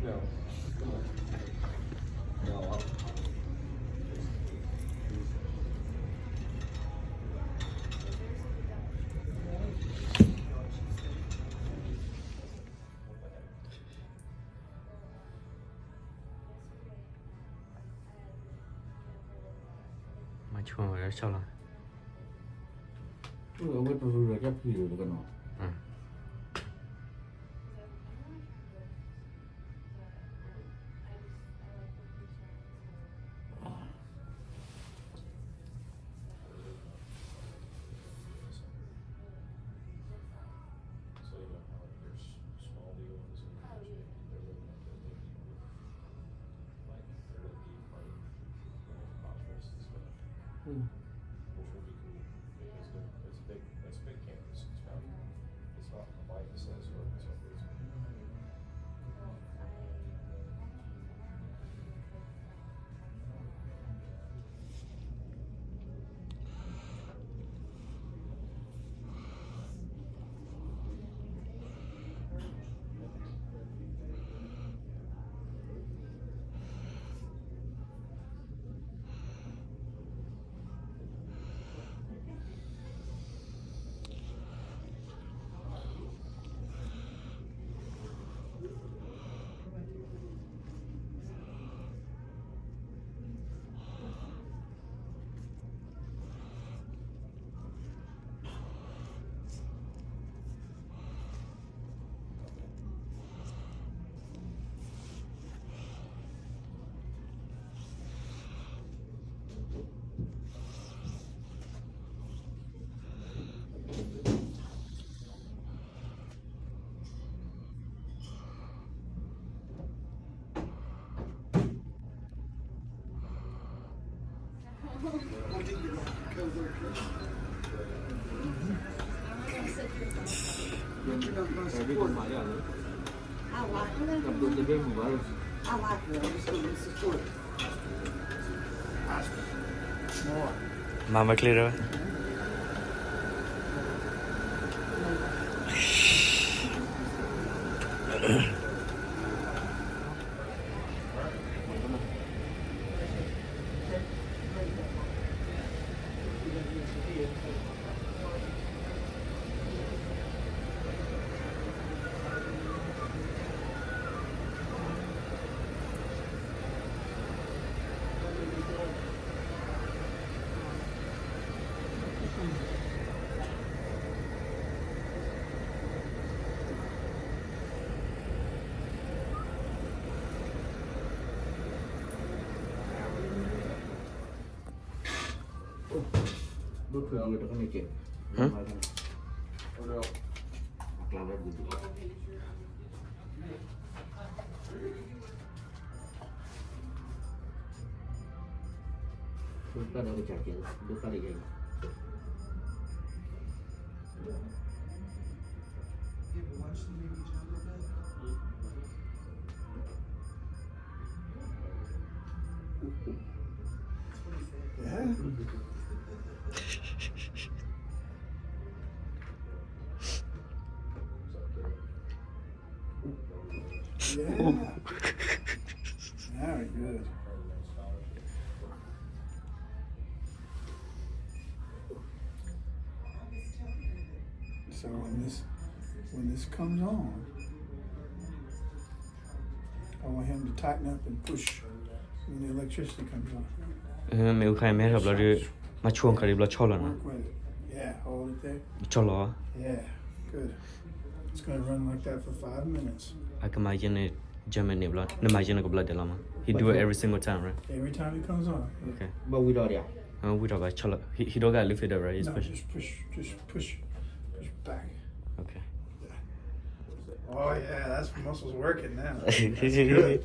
မၤဆိဝဲလၢဆီလီၤ. အဝဲတရူးဒီးတၢ်ဖံးလိာ်တကနီၤ.မၤမကျ့ဒီး Yeah. Very good. So when this when this comes on, I want him to tighten up and push when the electricity comes on. မ့ၢ်အူခါအံၤမ့ၢ်ဟဲထီၣ်ဘျီဒီး မၤဆိၣ်ခါဒီးဘျီဆီလီၤနီၤ. Work with it. Yeah, hold it there. ဆီလီၤ. Yeah, good. It's gonna run like that for five minutes. အကမၤယဲန့ၣ် German န့ၣ်ဘျီ နမၤယဲန့ၣ်ကဘျီဒဲးလီၤမး. He do it every single time, right? Every time it comes on. Okay. ဘၣ်ဝံၤဒီးဒံးဧါ. ဝံၤဒီးဘၣ်ဆီလီၤ. He, he don't gotta lift it up, right? Just push. No, just push, push, push, push back. Okay. Yeah. Oh yeah, that's muscles working now. That's good.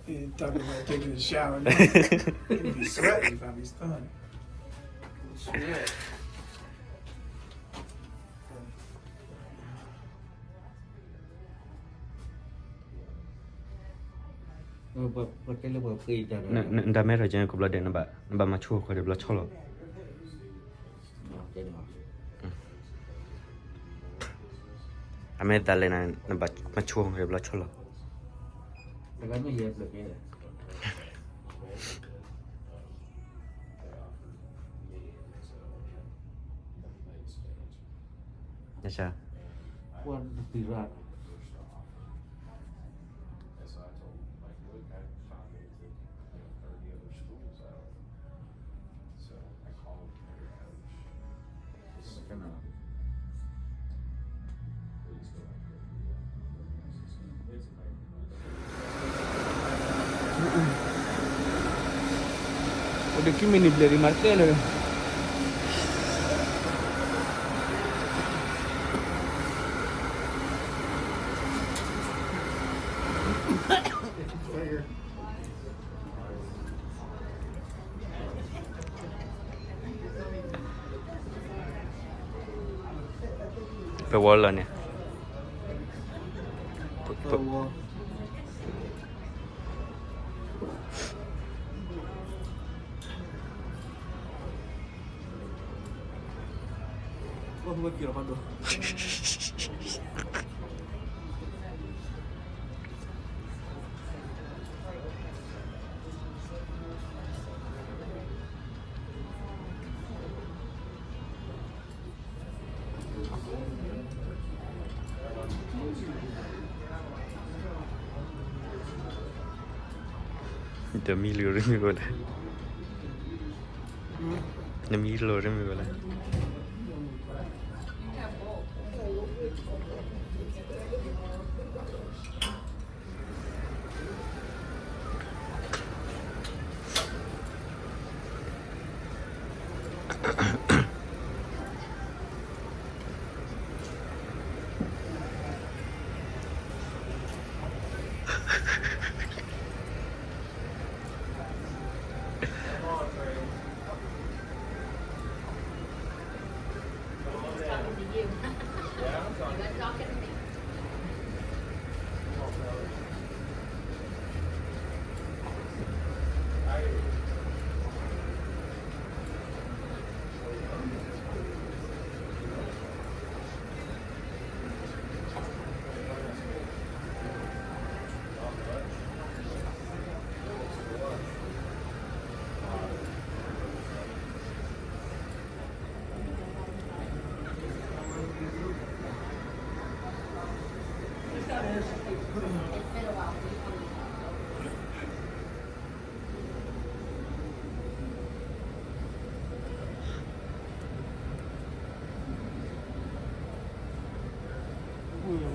You talking about taking a shower now? You'd be sweating if I was done. Sweat. နတၢ်မဲထီၣ်ကဲကဘျီဒဲး နဘၣ်မၤဆိၣ်ဃီၤဒီးဘျီဆီလီၤ. အမ့ၢ်သးလဲၣ်နၤ နဘၣ်မၤဆိၣ်ဃီၤဒီးဘျီဆီလီၤ. တဂၤမ့ၢ်ယဲၢ်ဖျၢၣ်ကဲ Yes, sir. What the pirata? Ode kimeni bleri martelo. Pawala ne. Nto milo ri mi gola. Nto milo ri mi gola.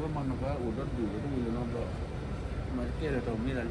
Wema naka o da du da wele no da. Ma kere to mi da.